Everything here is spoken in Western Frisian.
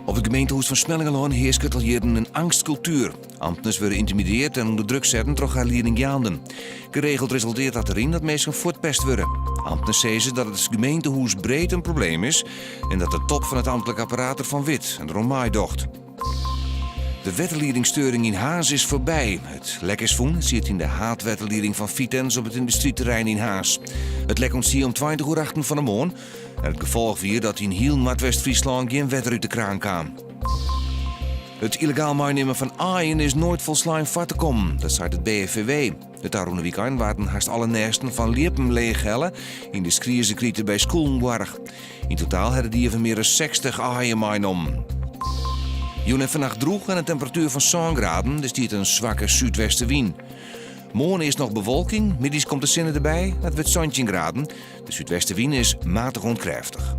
Op it gemeentehûs fan Smellingerlân hearsket al jierren in eangstkultuer. Amtners wurde yntimideard en ûnder druk setten troch har liedingjaanden. Geregeld resulteart dat deryn dat minsken fuortpest wurde. Amtners sizze dat it gemeentehûs breed in probleem is en dat de top fan it amtlik apparaat derfan wit en deroan meidocht. De wetterliedingsteuring yn Harns is foarby. It lek is fûn, it siet yn de haadwetterlieding fan Vitens op it yndustryterrein yn Harns. It lek ûntstie om 20 oer achten fan 'e moarn en it gefolch wie dat yn hiel Noardwest-Fryslân gjin wetter út de kraan kaam. It yllegaal meinimmen fan aaien is noait folslein foar te kommen, dat seit it BFVW. It ôfrûne wykein waarden hast alle nêsten fan ljippen leechhelle yn de Skriezekrite by Skûlenboarch. Yn totaal ha de dieven mear as 60 aaien meinommen. Jûn en fannacht drûch en in temperatuer fan sân graden. Der stiet in swakke súdwestewyn. Moarn earst noch bewolking, middeis komt de sinne derby. Dat wurdt 17 graden. De súdwestewyn is matich oant krêftich.